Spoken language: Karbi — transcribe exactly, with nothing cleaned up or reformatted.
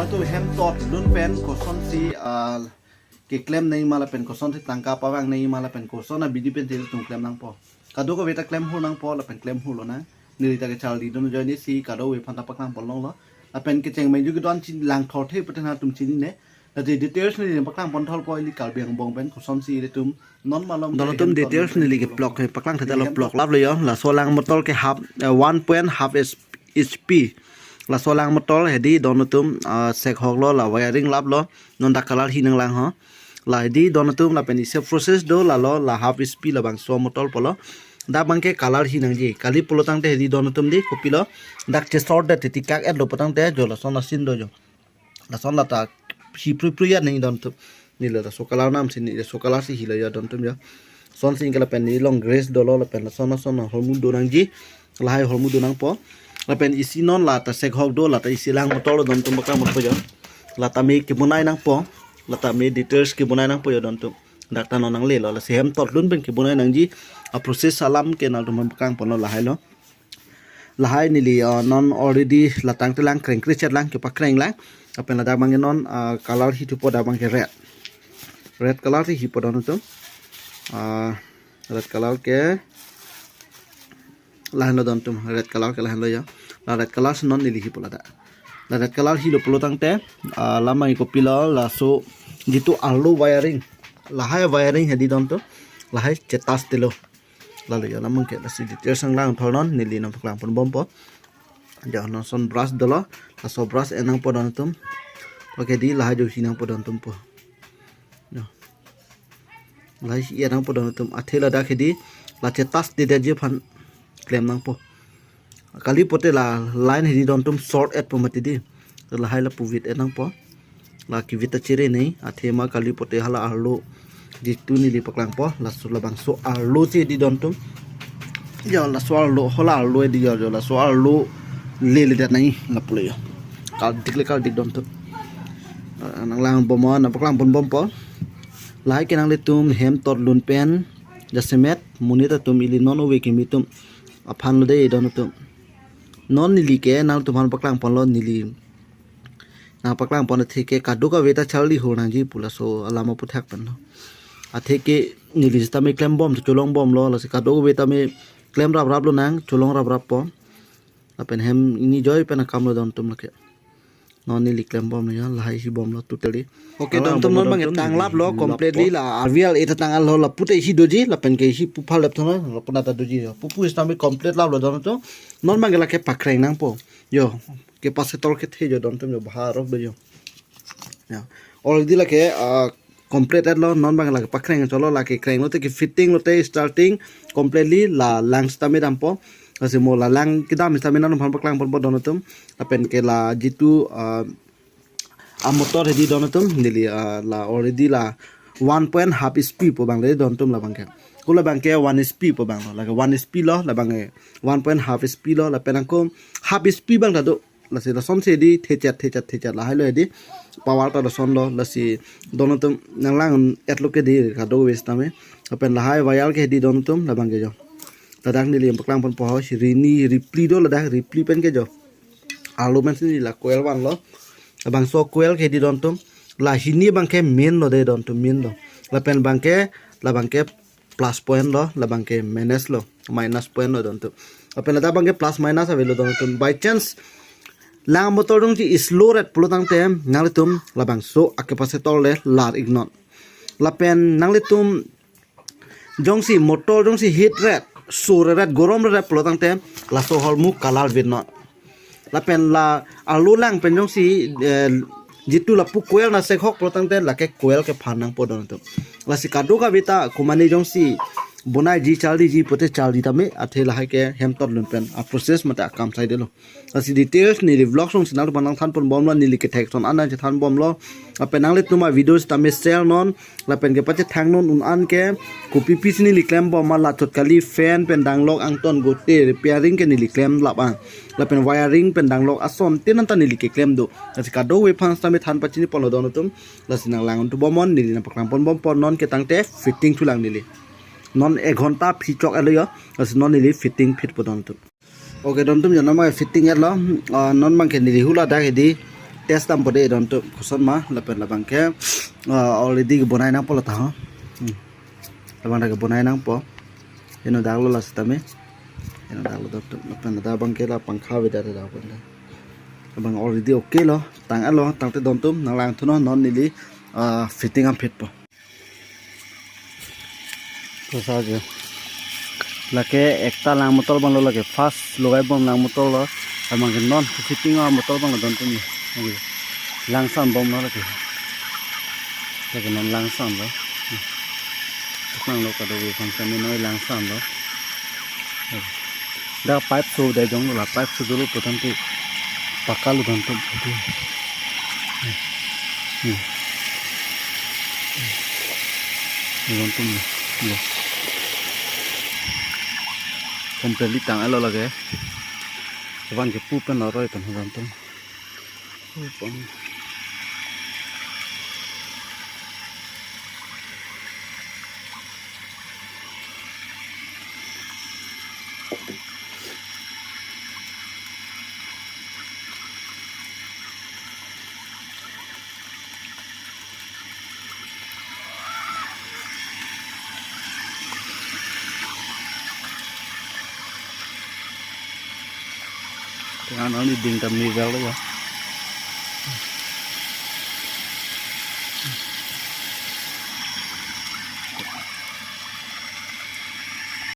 To hem tot lun pen kosonsi, ah, keklem nangji ma lapen kosonsi tangka pavang nangji ma lapen koson abidi pen si ilitum klem nangpo. Kadokave ta klem hur nangpo lapen klem hur lonang. Neli ta kecharli dun ajoine si kadokave aphan ta paklang pon longlo. Lapen kecheng mengju kedo-an chin langthorthe pute nangtum chinine. Tadi details neli paklang pon tholpo ili Karbi angbong pen kosonsi ilitum non malom. Don atum, hem tot details lun pen neli ke plok he paklang theta lo, hem plok tot. Lap lo jo. Laso alang motor ke half, eh, one point half H P. Laso alang motor hedi don atum, ah, sek hok lo, la wiring lap lo, non dak color hi nanglang ho. La hedi don atum lapen isi process do, lalo la half H P labangso motor pulo. Dak abangke color hi nangji. Kali pulo tangte hedi don atum di kopilo, dak chesor det titi kak et lo putangte jo lason asin do jo. Lason lata hi prui prui ya nangji don atum. Neli laso color nam si, neli laso color si hilo jo don atum jo. Sonsi ingke lapen neli along grease dolo lapen lason lason ahormu do nangji. Lahai ahormu do nangpo. Lapen isi non lata sek hok do, lata isi alang motor lo don atum paklang ponpo jo. Lata me kebonai nangpo. Lata me details kebonai nangpo jo don atum. Dak ta non nanglelo, lasi hem tot lun pen kebonai nangji. A process alam ke nangtum paklang ponlo lahai lo. Lahai neli, ah, non already latangte lang kreng krechet lang kepakreng lang. Lapen ladak abangke non, ah, color hi thupo, dak abangke red. Red color hi hipo don atum. Ah, red color ke lahenlo don atum, red color ke lahenlo jo. La red color si non neli hipo ladak. La red color hilo pulo tangte, ah, lam abangke kopilo, laso jitu arlo wiring. Lahai wiring hedi don atum. Lahai chetas telo. Lalo jo, lam abangke lasi details nanglang thor non, neli nangpaklang pon bompo. Jo, non son brush dolo, laso brush en nangpo don atum. Okay, di lahai jo hi nangpo don atum po. Jo. Lahai hi en nangpo don atum. Athe ladak hedi, la chetas dedetji aphan klem nangpo. Kali pote la line hedi don atum short etpo mati di. Lahai lapu vit et nangpo. La kevit ta chere nei, athema kali pote hala arlo jitu neli paklangpo, laso labangso arlo si di don atum. Jo, laso arlo, hala arlo di jo, jo, laso arlo lele det nangji, lapu le jo. Kardik le kardik don atum. Ah, nanglang bom, nangpaklang pon bompo. Lahai ke nanglitum hem tot lun pen, jasemet, monit atum ili non ove kimi atum aphan lo de don atum. Non neli ke nangtum aphan paklang ponlo, neli nangpaklang pon athe ke kadokave ta charli hur nangji pu laso alam aputhak pen lo. Athe ke neli sitame klem bom, cholong bomlo, lasi kadokave tame klem rap rap lonang, cholong rap rap po. Lapen hem ini joi pen akam lo don atum lake. Non neli klem bomlo jo, lahai hi bomlo totally. Okay, hala don atum, bom non don bang atum, tang lap lo, neli lap completely po. La R V L eta tang alo, la pute hi doji, lapen ke hi pu phalep thona, la puna ta doji jo. Pupu sitame complete lap lo don atum. Non bang lake pakreng nangpo. Jo, capacitor kethe jo don atum jo, bhar rok do jo. Jo. Already lake, ah, complete etlo, non bang lake pakreng cholo, lake kreng lote ke fitting lote starting completely la lang sitame dampo. Lasi mo la lang kedam sitame nangtum aphan paklang ponpo don atum. Lapen ke la jitu, ah, a motor hedi don atum, neli, ah, la already la one point half H P pu bang le don atum labang ke. Ko labang ke one H P pu bang lo, lake one H P lo, labang ke one point half H P lo, lapen angko half H P bang ta do. Lasi lason si di thechat, thechat, thechat lahai lo di. Power ta lason lo, lasi don atum nanglang etlo ke di kadokave sitame. Lapen lahai wire ke di don atum labang ke jo. Ladak neli paklang ponpo ho, si rini ripli do ladak, ripli pen ke jo. Arlo pen si la coil vanlo. Labangso coil ke di don atum. La hini bang ke main lo de don atum, main lo. Lapen bang ke, labang ke plus point lo, labang ke minus lo, minus point lo don atum. Lapen ladak bang ke plus minus avelo don atum. By chance, lang motor jongsi slow ret pulo tangte, nanglitum labangso a capacitor le lar iknon. Lapen nanglitum jongsi motor jongsi heat ret, sur ret, gorom ret pulo tangte, laso ahormu color vit non. Lapen la arlo lang pen jongsi, eh, jitu lapu coil na sek hok pulo tangte lake coil kephan nangpo don atum. Lasi kadokave ta komane jongsi bonaiji charliji pute charli tame, athe lahai ke hem tot lun pen a process mate akam sai delo. Lasi details neli vlog song si nangtum aphan nangthan pon bomlo, neli kethek ason an nangchethan bomlo. Lapen nanglitum a video sitame share non, lapen kepachethang non un an ke, kopi pi si neli klem bom ma, la chot kali fan pen danglok angton gote repairing ke neli klem lap ang. Lapen wiring pen danglok ason tin an ta neli keklem do. Lasi kadokave aphan sitame than pachini ponlo don atum. Lasi nanglang un thu bomnon, neli nangpaklang pon bompo, non ke tangte fitting thulang neli. Non ek ghonta phi chok etlo jo. Lasi non neli fitting phitpo don atum. Okay, don atum jo, non bang fitting etlo. Ah, non bang ke neli hula dak hedi. test dampo dei don atum koson ma lapen labang ke, ah, already kebonai nangpo lo ta ho. Hmm. Labang ta kebonai nangpo. Ino dak lo la sitame. Ino dak lo don atum. Lapen dak abang ke la pangkha avedet dak abang ke. Labang already okay lo. Tang-et lo, tangte don atum nanglang thunon, non neli, ah, fitting am phitpo. Kosa jo. Lake ekta lang motor abang lo lake. First logai bom lang motor lo. Labang ke non fitting a motor abang lo don atum. Lake. Langsan bom lo lake. Lake non langsan lo. Nang lo kado ke konsam noi langsan lo. Dak pipe so dai jong la, pipe so dolo potan ke pakka lo don atum. Hmm. Don atum lo. Lo. Completely tang-et lo lake. Abang ke pu pen lo roi pen don atum. Pu pen. Tingnan neli ding ta me bel ya.